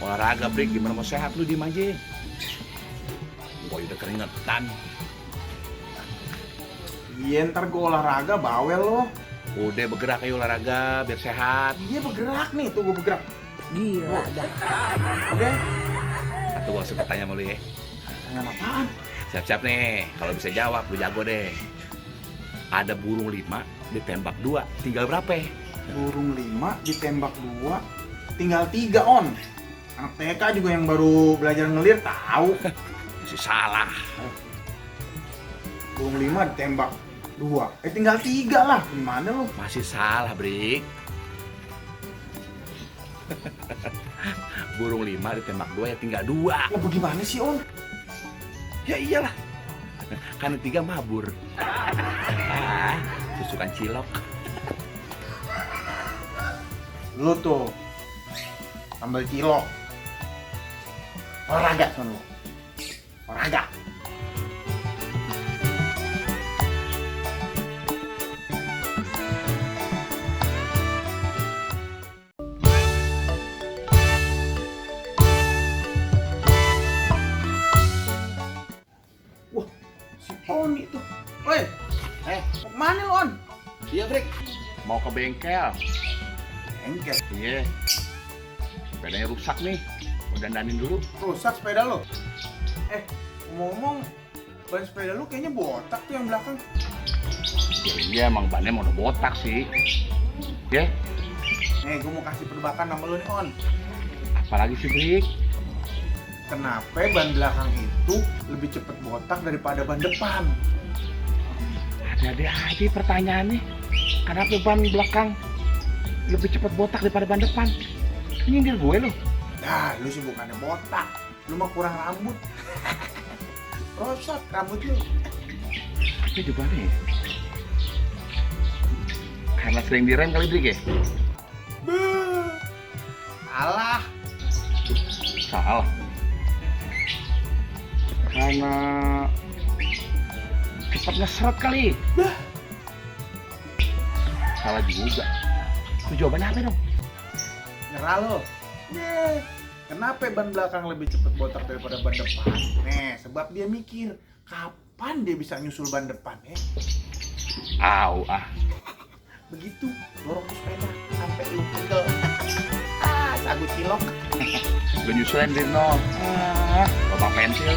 Olahraga, Brik. Gimana mau sehat lu, diem aja. Boy udah keringetan. Iya, ntar gue olahraga bawel lo. Udah bergerak ayo olahraga biar sehat. Iya bergerak nih, tuh gue bergerak. Iya. Oke. Atau gua suka tanya sama lu ya. Tanya apaan? Siap-siap nih. Kalau bisa jawab, lu jago deh. Ada burung 5 ditembak 2, tinggal berapa? Burung 5 ditembak 2, tinggal 3 on. Anak TK juga yang baru belajar ngelir tahu. Masih salah. Burung 5 ditembak 2, tinggal 3 lah. Gimana lo? Masih salah, Brik. Burung 5 ditembak 2 ya tinggal 2. Lah bagaimana sih on? Ya iyalah. Kan 3 mabur. Susukan cilok. Lu tuh sambal cilok. Olahraga son lo. Olahraga. Wah, si Oni tuh. Woi, mau kemana lo on? Iya, Brik. Mau ke bengkel. Engkel. Iya. Sepedanya rusak nih. Mau dandanin dulu. Rusak sepeda lo. Ngomong ban sepeda lu kayaknya botak tuh yang belakang. Ya iya emang bannya mau botak sih. Ya, Nih, gue mau kasih penebakan sama lu nih on. apalagi sih, Brik? Kenapa ban belakang itu lebih cepet botak daripada ban depan? Ada aja pertanyaannya. Kenapa ban belakang lebih cepat botak daripada ban depan? Nyindir gue loh. Nah, lu sih bukannya botak, lu mah kurang rambut. Rosot rambut lu. Apa jawabannya ya? Karena sering direm kali, Brik ya? Beuh. Salah. Salah. Karena cepat ngeseret kali. Bah. Salah juga. Itu jawabannya apa dong? Nyerah lo. Kenapa ban belakang lebih cepet botak daripada ban depan? Nih, sebab dia mikir kapan dia bisa nyusul ban depan ya. Au ah. Begitu dorong tuh sepeda sampai lu pegel. Sagu cilok. Gue nyusulin Dirno. Bapak pensil.